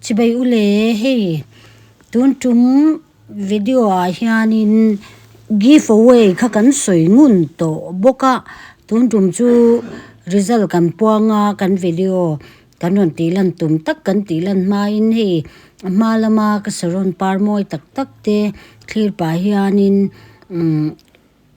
Chibai u le, hei tun tum video ah hianin give away kha kan sawi ngun tawh bawk a, tun tum chu result kan puang a, kan video kan rawn tih lan tum tak kan tih lan hmain hei a hma lama ka saron par mawi tak tak te thlir pah hianin umm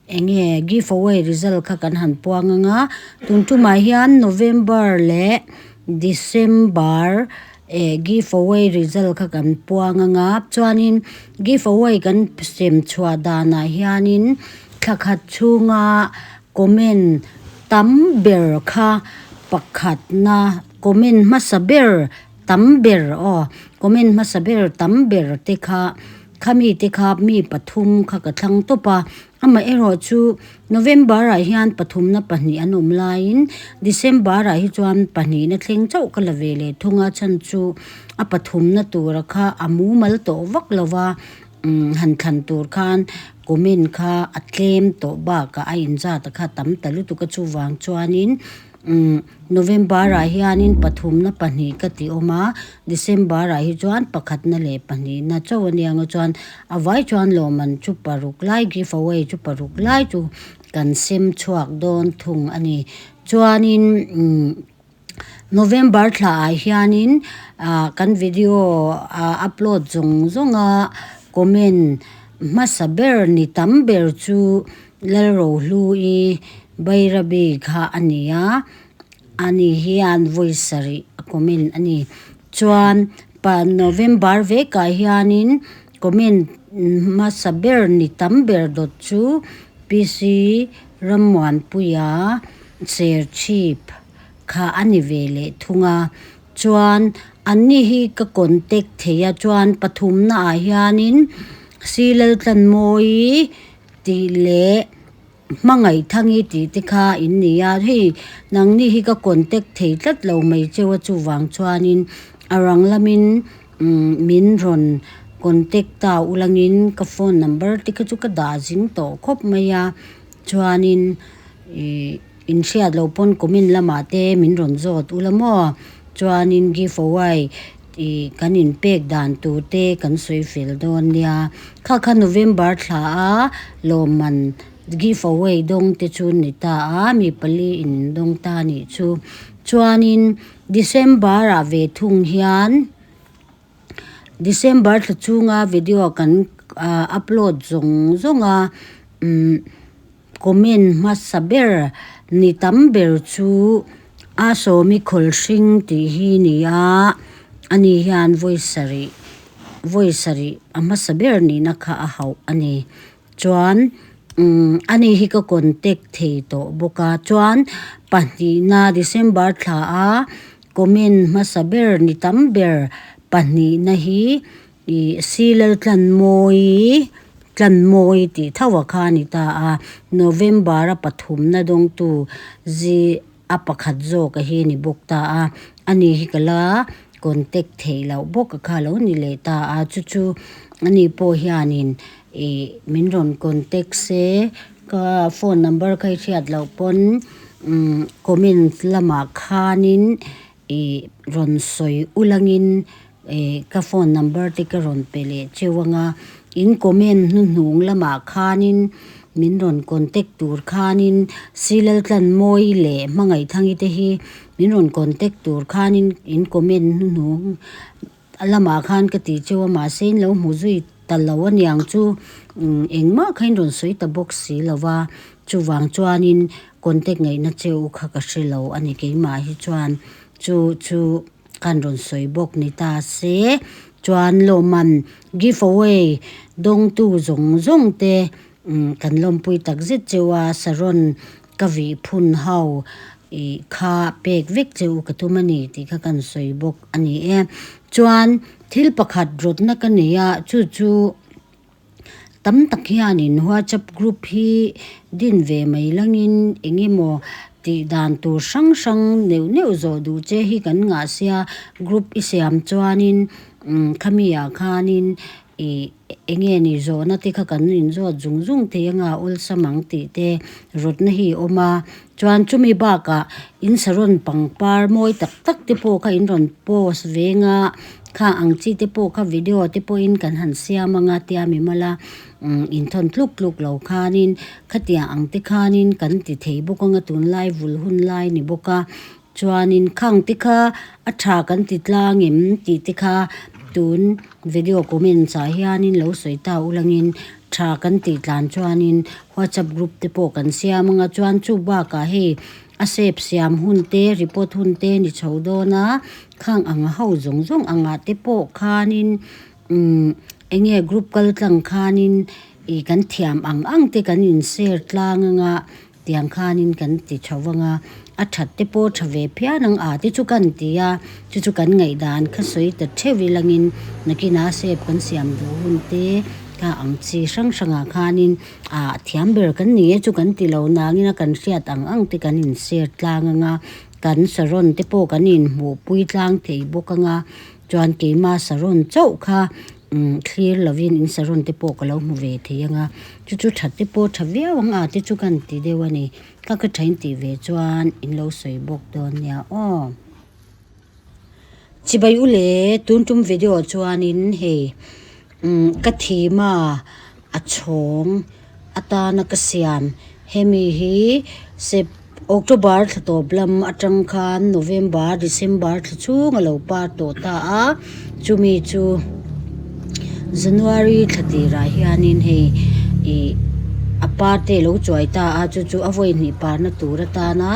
Eng nge give away result kha kan han puang ang a, tun tumah hian November leh December eh give away result kha kan puang ang a, chuanin give away kan sem chhuah danah hianin thla khat chhunga comment tam ber kha pakhatna comment hmasa ber tam ber aw comment hmasa ber tam ber te kha. Khami te kha mi pathum kha ka thlang tawp a, amaherawh chu November ah hian pathumna pahnih an awm laiin December ah hi chuan pahnihna thleng chauh ka la ve leh thung a, chhan chu a pathumna tura kha a mumal tawh vak lo va, umm han thlan tur khan comment kha a tlem tawh bakah a inzat a kha tam ta lutuk a chuvang chuanin. Umm November ah hianin pathumna pahnih ka ti awm a, December ah hi chuan pakhatna leh pahnihna chauh a nia nga chuan a vai chuan lawmman chu paruk lai give away chu paruk lai chu kan sem chhuak dawn thung a ni. Chuanin umm November thla ah hianin ah kan video ah upload zawng zawng a comment hmasa ber ni tam ber chu Lalrohlu-i Bairabi kha a ni a, ani hian vawi sarih a comment a ni. Chuan pa November vekah hianin comment hmasa ber ni tam ber dawt chu PC Rammuanpuia Serchhip kha a ni ve leh thung a. Chuan anni hi ka contact thei a, chuan pathumna ah hianin C Laltlanmawii tih leh Hmangaih-thangi tih te kha in ni a, hei nangni hi ka contact thei tlat lo mai cheu a chuvang chuanin a rang lamin umm min rawn contact ta ulangin ka phone number te kha chu ka dah zing tawh khawp mai a, chuanin ih inhriat loh pawn comment lamah te min rawn zawt ula maw chuanin give away Ih kan inpek dan tur te kan sawi fel dawn nia. Kha kha November thla a lawmman give away dawng te chu ni ta a, mi pali in in dawng ta nih chu. Chuanin December ah ve thung hian December thla chhunga video kan upload zawng zawng a umm comment hmasa ber ni tam ber chu a sawmi khawl hring tih hi ni a ani hian vawi sarih vawi sarih a hmasa ber nihna kha a hauh a ni chuan umm ani hi ka contact thei tawh bawk a chuan pahnihna December thla a comment hmasa ber ni tam ber pahnihna hi. Ih Silal Tlanmawi Tlanmawi tih tho a kha a ni ta a, November a pathumna dawngtu zi a pakhat zawk a hi a ni bawk ta a, ani hi ka la contact theih loh bawk a kha lo ni leh ta a, chu chu ani pawh hianin ih min rawn contact se ka phone number kha i hriat loh pawn umm comment lamah khanin Ih rawn sawi ulangin ih ka phone number te ka rawn pe leh cheu anga in comment hnuhnung lamah khanin min rawn contact tur khanin Silaltlanmawi leh Hmangaihthangite te hi min rawn contact tur khanin in comment hnuhnung A lamah khan ka tih cheu a, mahse in lo hmu zui ta lo aniang chu engmah kha in rawn sawi ta bawk si lo va, chuvang chuanin contact ngaihna cheu kha ka hre lo a ni keimah hi chuan chu chu khan rawn sawi bawk ni ta se chuan lawmman give away dawngtu zawng zawng te kan lawmpui tak zet cheu a, saron ka vih phun ho ih kha pek vek che u ka tum a ni tih kha kan sawi bawk a ni e. Chuan thil pakhat rawtna ka nei a, chu chu tam tak hianin WhatsApp group hi din ve mai langin eng emaw tih dan tur hrang hrang neuh neuh zawh duh che hi kan ngah sia, group i siam chuanin umm khami ah khanin. Ih enge ni zawhna te kha kan inzawt zung zung thei anga awlsam ang tih te rawtna hi a awm a. Chuan chumi bakah in saron pangpar mawi tak tak te pawh kha in rawn post veng a, khang ang chi te pawh kha video te pawhin kan han siam anga tia mi mala umm inthawn tluk tluk lo khanin khatiang ang te khanin kan ti thei bawk anga tunlai vul hun lai ni bawk a. Chuanin khang te kha a tha kan ti tlang em tih te kha tun video comments ah hianin lo sawi ta ulangin tha kan tih tlan chuanin whatsapp group te pawh kan siam anga chuan chu bakah hei a sep siam hun te report hun te ni chho dawn a khang ang ho zawng zawng angah te pawh khanin umm eng nge group kal tlang khanin ih kan thiam ang ang te kan in share tlang anga. Tiang khanin kan ti tha vang a, a that te pawh tha ve phian ang a te chu kan ti a, chu chu kan ngaihdan kha sawi ta theuh ilangin nakinah sep kan siam duh hun te kha ang chi hrang hrangah khanin ah thiam ber kan ni e chu kan ti lo nangin a kan hriat ang ang te kan in share tlang ang a, kan saron te pawh kan inhmuhpui tlang thei bawk ang a. Chuan keima saron chauh kha umm thlir lovin in saron te pawh ka lo hmu ve thei ang a, chu chu that te pawh tha viau ang a te chu kan ti deuh a ni. Ka ka thain tih ve chuan in lo sawi bawk dawn nia aw. Chibai u le tun tum video chuanin hei umm ka thima a chhawng atana ka siam hemi hi sep October thla tawp lam atang khan November December thla chhung a lo par tawh ta a chumi chu January thla tirah hianin hei ih a par te a lo chuai ta a chu chu a vawi hnih parna tur atana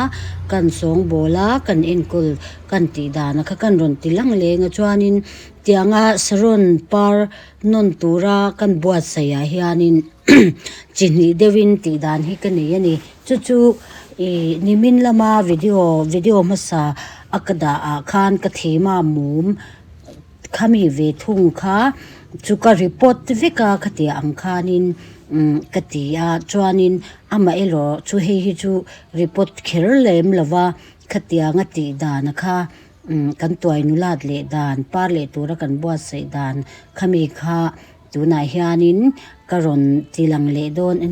kan sawngbawl a kan enkawl kan tih dan a kha kan rawn ti lang leng a chuanin tianga saron par nawn tura kan buatsaih ah hianin chi hnih deuhin tih dan hi ka nei a ni chu chu ih nimin lama video video hmasa a ka dah ah khan ka thim a mum khami ve thung kha chu ka report vek a khatiang ang khanin umm ka ti a chuanin amaherawh chu hei hi chu report kher lem lova khatianga tih dan kha. Umm kan tuai nulat leh dan par leh tura kan buatsaih dan khami kha tunah hianin ka rawn ti lang leh dawn a ni.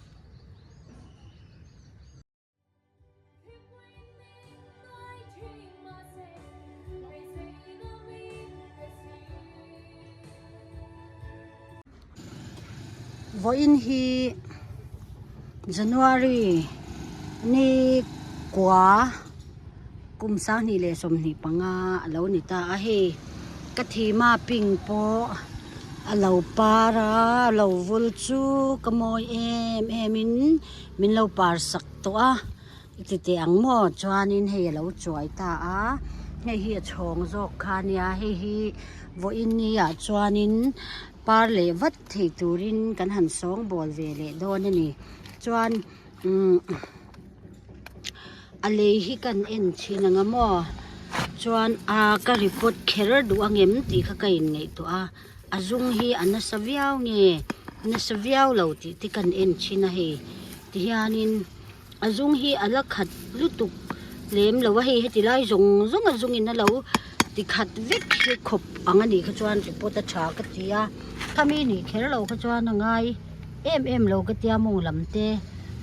Vawiin hi January ni kua kum 2025 a lo ni ta a hei ka thima pink pawh a lo par a a lo vul chu ka mawi em em in min lo par sak tawh a i ti teh ang maw chuanin hei a lo chuai ta a hei hi a chhawng zawk kha a nia hei hi vawiin ni ah chuanin par leh vat thei turin kan han sawngbawl ve leh dawn a ni chuan umm a lei hi kan en thin ang a maw chuan aa ka report kher duh ang em tih kha ka in ngaihtuah a a zum hi a nasa viau nge nasa viau lo tih te kan en thin a hei tihianin. A zung hi a la khat lutuk lem lo a hei heti lai zawng zawng a zungin a lo ti khat vek hi khawp ang a nih kha chuan report a tha ka ti a khami nih kher lo kha chuan a ngai em em lo ka tia mawng lam te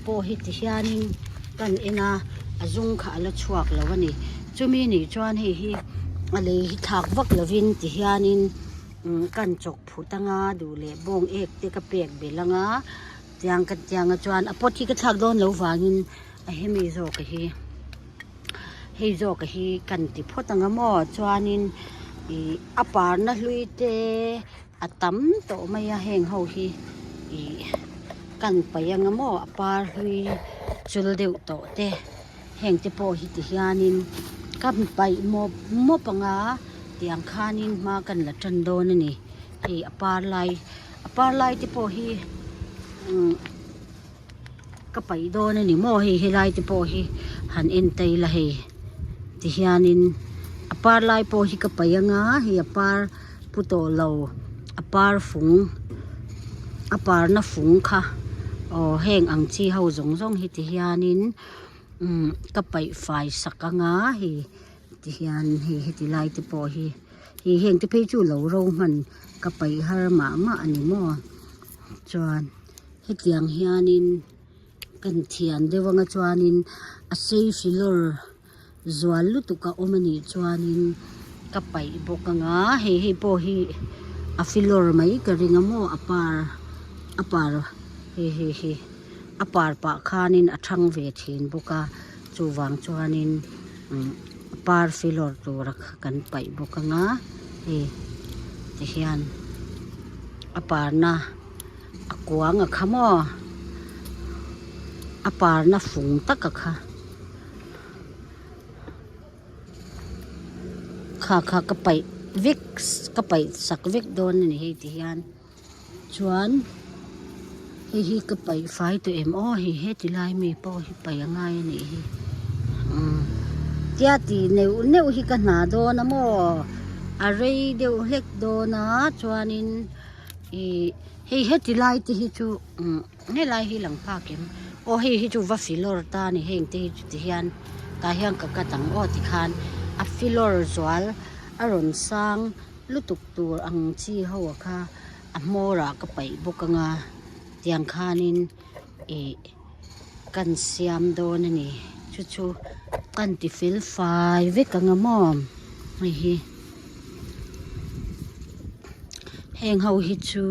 pawh hi ti hianin kan en a a zung kha a la chhuak lo a ni chumi nih chuan hei hi a lei hi thlak vak lovin ti hianin umm kan chawk phut anga duh leh bawng ek te ka pek belh anga. Tiang ka tiang a chuan a pot hi ka thlak dawn lo vangin a hemi zawk hi hei zawk hi kan ti phawt ang a maw chuanin ih a parna hlui te a tam tawh mai a heng ho hi ih kan paih ang a maw a par hlui chul deuh tawh te heng te pawh hi ti hianin kan paih mawp mawp ang a tiang khanin hma kan la tan dawn a ni hei a par lai. A par lai te pawh hi umm ka paih dawn a ni maw hei helai te pawh hi han en ta ila hei ti hianin a par lai pawh hi ka paih anga hei a par pu tawh lo a par fung a parna fung kha aw heng ang chi ho zawng zawng hi ti hianin umm ka paih fai sak anga hei ti hian hei heti lai te pawh hi. Hei heng te phei chu lo ro hman ka paih har mah mah a ni maw chuan hetiang hianin kan thian deuh anga chuanin a sei filawr zual lutuk a awm a nih chuanin ka paih bawk anga hei hei pawh hi a filawr mai ka ring a maw a par a par hei hei hi a par pah khanin a thang ve thin bawk a chuvang chuanin umm par filawr tura kha kan paih bawk anga hei tihian a parna a kuang a kha maw a parna fung tak a kha. Kha kha ka paih vek ka paih sak vek dawn a ni hei ti hian chuan hei hi ka paih fai tawh em aw hei heti lai mi pawh hi paih a ngai a nih hi umm tia tih neuh neuh hi ka hna dawn a maw a rei deuh hlek dawn a chuanin ih hei heti lai te hi chu umm. Helai hi lang phak em? Aw hei hi chu va filawr ta a ni heng te hi chuti hian tah hian ka cut ang aw tikhan a filawr zual a rawn sang lutuk tur ang chi ho a kha a hmawr ah ka paih bawk anga tiang khanin ih kan siam dawn a ni chu chu kan ti fel fai vek anga maw hei hi. Heng ho hi chu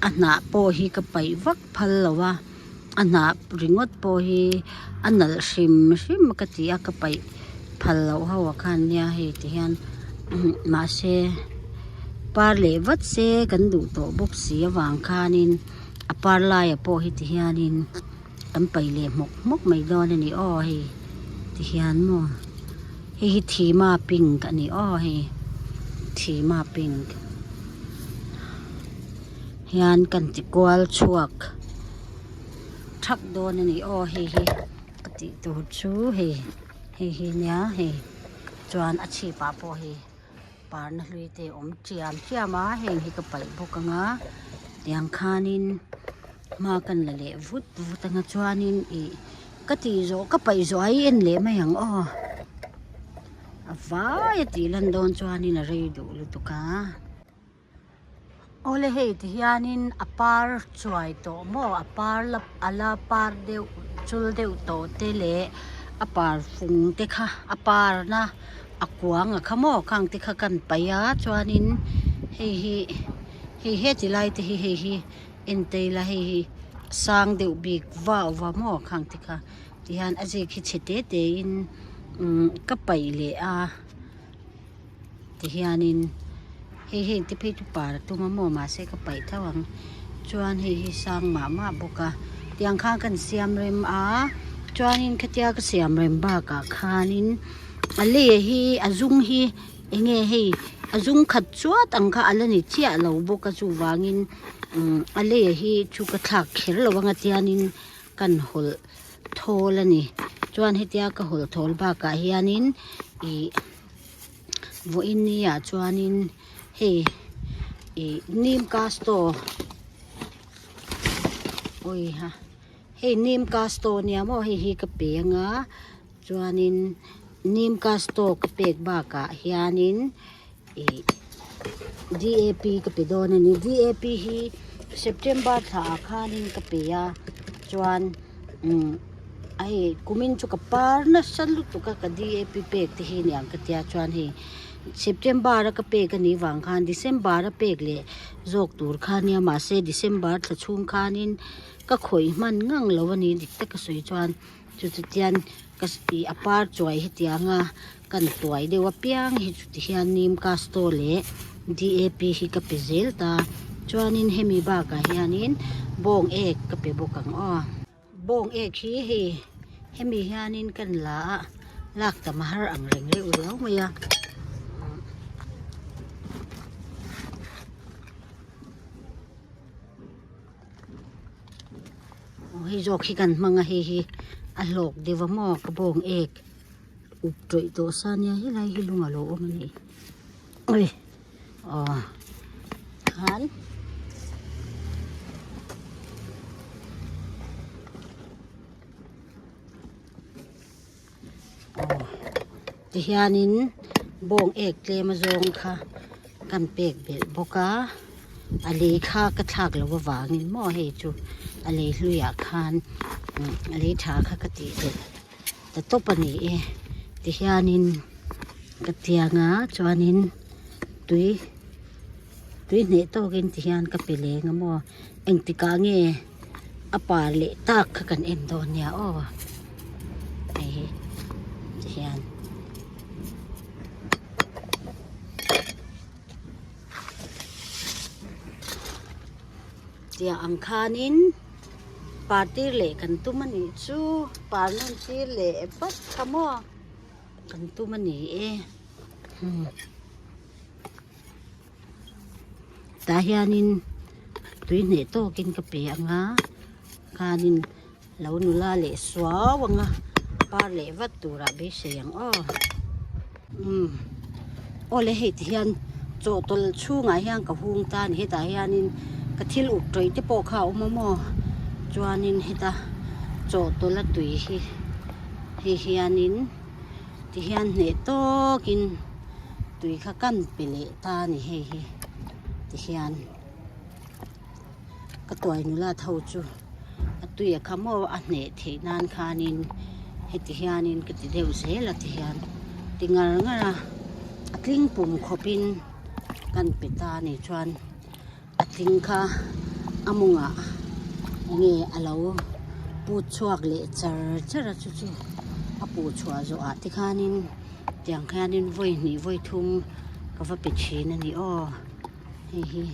a hnah pawh hi ka paih vak phal lo a a hnah ringawt pawh hi a nalh hrim hrim ka ti a ka paih phal loh ho ah khan nia hei ti hian mahse par leh vat se kan duh tawh bawk si avang khanin a par laiah pawh hi ti hianin. Kan paih leh hmawk hmawk mai dawn a ni aw hei tihian maw hei hi thima pink a ni aw hei thima pink hian kan ti kual chhuak thak dawn a ni aw hei hi ka tih tur chu hei hei hi nia hei chuan a chhip ah pawh hei. Parna hlui te a awm chiam chiam a heng hi ka paih bawk ang a tiang khanin hma kan la leh vut vut ang a chuanin ih ka tih zawh ka paih zawh ai en leh mai ang aw a vai a tih lan dawn chuanin a rei duh lutuk a. Awle hei ti hianin a par chuai tawh maw a par la a la par deuh chul deuh tawh te leh a par fung te kha a par na a kuang a kha maw khang te kha kan paih a chuanin hei hi hei heti lai te hi hei hi en te ila hei hi sang deuh bik vau va maw khang te kha tihian a zik hi chhe te te in umm ka paih leh a. Tihianin hei heng te phei chu par a tum a maw mahse ka paih tho ang chuan hei hi sang mah mah bawk a tiang khan kan siam rem a chuanin khatia ka siam rem bakah khanin a lei hi a zum hi eng nge hei a zum khat chuat ang kha a la ni chiah lo bawk a chuvangin umm a lei hi chu ka thlak kher lo ang a tianin kan hawlh thawl a ni chuan hetia ka hawlh thawl bakah hianin ih. Vawiin ni ah chuanin hei ih nim casto awiha hei nim casto nia maw hei hi ka pe anga chuanin nim casto ka pek bakah hianin ih D_A_P ka pe dawn a ni D_A_P hi September thla ah khanin ka pe a chuan umm. Hei kumin chu ka par nasa lutuk a ka D_A_P pek te hi niang ka tia chuan hei September a ka pek anih vang khan December a pek leh zawk tur kha ania mahse December thla chhung khanin ka khawih hman ngang lo a ni dik taka sawi chuan chu chu tian ka ih a par chuai hetiang a kan tuai deuh apiang hi chuti hian nim casto leh D_A_P hi ka pe zel ta chuanin hemi bakah hianin bawng ek ka pe bawk ang aw. Bawng ek hi hei hemi hianin kan la a lak tam a har ang reng reuh riau mai a. Aw hei zawk hi kan hmang a hei hi a hlawk deuh a maw ka bawng ek up tawih tawh sa nia helai hi lung a lo awm a nih ui aw khan. Aw tihianin. Bawng ek tlem a zawng kha kan pek belh bawk a, a lei kha ka thlak loh avangin maw hei chu a lei hluiah khan a lei tha kha ka tih belh ta tawp a ni e. Tihianin ka tiang a chuanin tui tui hneh tawkin tihian ka pe leng a maw engtikah nge a par leh tak kha kan en dawn nia aw hei hi tihian. Tiang ang khanin par tir leh kan tum a nih chu par nawn tir leh vat kha maw kan tum a ni e tah hianin tui hneh tawkin ka pe ang a khanin Lo nula leh suau anga par leh vat turah beisei ang aw. Umm awle hei ti hian chawhtawlh chhungah hian ka hung ta a ni hetah hianin ka thil uk tawih te pawh kha a awm a maw chuanin heta chawhtawlh a tui hi hei hianin ti hian hneh tawkin tui kha kan pe leh ta a ni hei hi ti hian. Ka tuai nula tho chu a tui a kha maw a hneh theih nan khanin heti hianin ka ti deuh zel a ti hian ti ngar ngar a a tling pum khawpin kan pe ta a nih chuan a tling kha a mawngah enge a lo put chhuak leh char char a chu chu a puh chhuah zawh ah te khanin tiang khianin vawi hnih vawi thum ka va pe thin a ni aw. Hei hi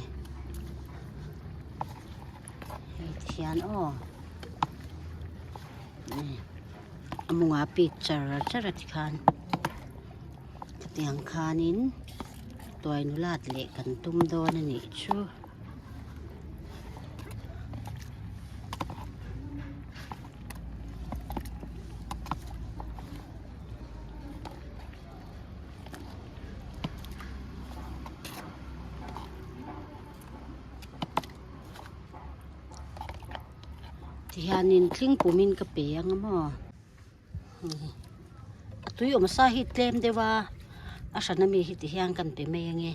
hei ti hian aw a mawngah pik char char a tikhan khatiang khanin tuai nulat leh kan tum dawn a nih chu. Tihianin tling pumin ka pe ang a maw a tui awm sa hi tlem deuh a a hran ami hi tihian kan pe mai ange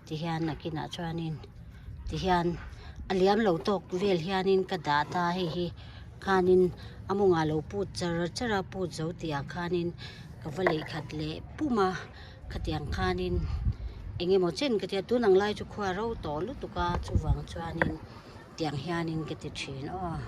tihian nakinah chuanin tihian a liam lo tawk vel hianin ka dah ta hei hi khanin a mawngah lo put char char a put zo tih ah khanin ka va lei khat leh pum a khatiang khanin eng emaw chen ka tia tun ang lai chu khua ro tawh lutuk a chuvang chuanin tiang hianin ka ti thin aw.